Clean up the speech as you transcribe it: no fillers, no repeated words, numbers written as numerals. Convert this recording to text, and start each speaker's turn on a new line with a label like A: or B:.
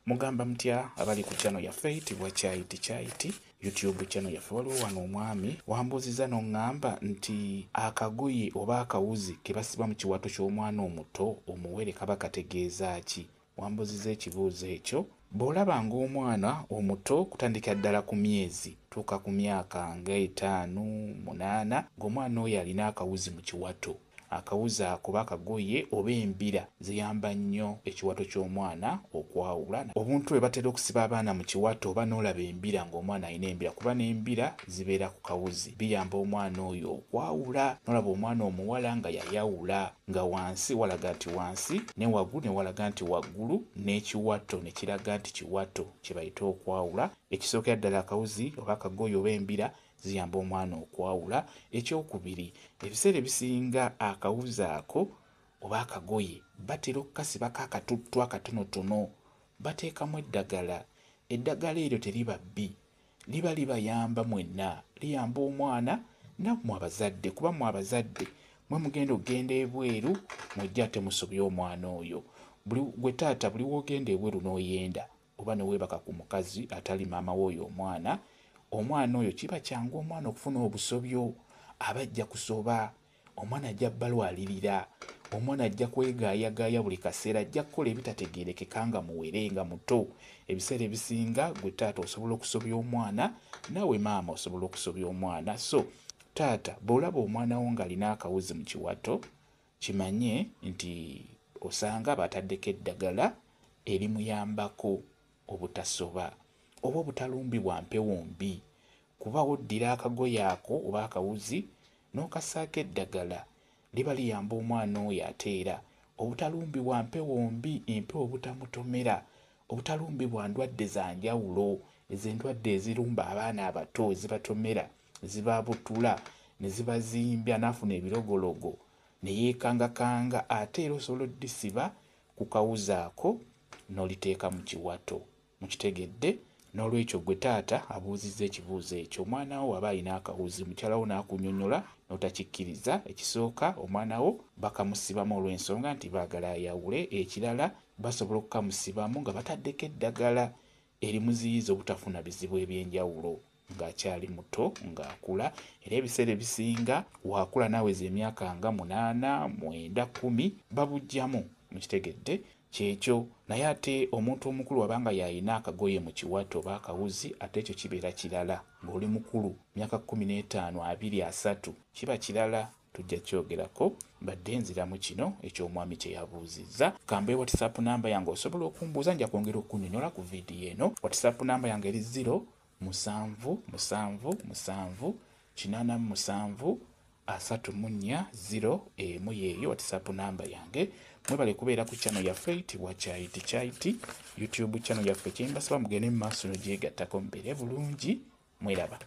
A: Mugamba mutya abali ku channel yaffe eyitibwa Kyayiti Kyayiti YouTube channel yaffe. Waliwo wano omwami wambuuziza n'oŋŋamba nti akagoye oba akawuzi ke basiba mu kiwato ky'omwana omuto omuwere kaba kategeeza ki? Wambuuziza ekibuuzo ekyo. Bw'olaba ng'omwana omuto kutandika ddala ku myezi tuuka ku myaka nga 5, 8 ng'omwana oyo alina akawuzi mu kiwato, akawuzi ako oba akagoye oba embira ziyamba nnyo ekiwato ky'omwana okwawula. Obuntu bwe batera okusiba abaana mu kiwato oba n'olaba embira ng'omwana alina embira, kuba n'embira zibeera ku kawuzi, biyamba omwana oyo okwawula. N'olaba omwana omuwala nga yayawula, nga wansi walaga nti wansi, ne waggulu ne walaga nti waggulu, n'ekiwato ne kiraga nti kiwato, kye bayita okwawula. Ekisookera ddala akawuzi oba akagoye oba embira ziyamba omwana okwawula. Ekyokubiri, ebiseera ebisinga akawuzi ako oba akagoye batera okukasibako akatuttu akatonotono, bateekamu eddagala. Eddagala eryo teriba bbi, liba libayamba mwenna, liyamba omwana nammwe abazadde, kuba mmwe abazadde mwe mugenda okugenda ebweru mujje ate musobye omwana oyo. Gwe taata buli w'ogenda ebweru n'oyenda oba ne weebaka ku mukazi atali maama w'oyo omwana, omwana oyo kiba kyangu omwana okufuna obusobyo, aba ajja kusoba, omwana ajja balwalirira, omwana ajja kwegaayagaaya buli kaseera, ajja kukola ebitategeerekeka nga muwere nga muto. Ebiseera ebisinga gwe taata osobola okusobya omwana, naawe maama osobola okusobya omwana. So taata bw'olaba omwana wo ng'alina akawuzi mu kiwato, kimanye nti osanga bataddeko eddagala erimuyambako obutasoba oba obutalumbibwa mpewo mbi, kuba oddira akagoye ako oba akawuzi n'okassaako eddagala liba liyamba omwana oyo ate era obutalumbibwa mpewo mbi, empewo obutamutomera, obutalumbibwa ndwadde za njawulo, ezo endwadde ezirumba abaana abato ezibatomera, zibabutula ne zibazimbya n'afuna ebirogologo ne yeekangakanga. Ate era osobola oddisiba ku kawuzi ako n'oliteeka mu kiwato. Mukitegedde? N'olwekyo gwe taata abuuzizza ekibuuzo ekyo, omwana wo aba alina akawuzi, mukyala wo n'akunnyonnyola n'otakikkiriza, ekisooka omwana wo bakamusibamu olw'ensonga nti baagala ayawule, ekirala basobola okukamusibamu nga bataddeko eddagala erimuziyiza obutafuna bizibu eby'enjawulo ng'akyali muto ng'akula. Era ebiseera ebisinga waakula n'aweza emyaka nga 8, 9, 10 babuggyamu. Mukitegedde? Kyekyo. Naye ate omuntu omukulu wabanga y'alina akagoye mu kiwato oba akawuzi, ate ekyo kibeera kirala. Ng'oli mukulu myaka 15, 20, 30 kiba kirala, tujja kyogerako. Mbadde nziramu kino eky'omwami kye yabuuzizza. Kambe WhatsApp namba yange osobola okumbuuza, nja kwongera okunnyonnyola ku vidiyo eno. WhatsApp namba yange eri 0 7 7 7 87 34 0 emu, yeeyo WhatsApp namba yange. Mwebale kubeera ku channel yaffe eyitibwa Kyayiti Kyayiti YouTube channel yaffe. Kyembasaba mugende mu maaso n'ogyegattako, mubeere bulungi, mweraba.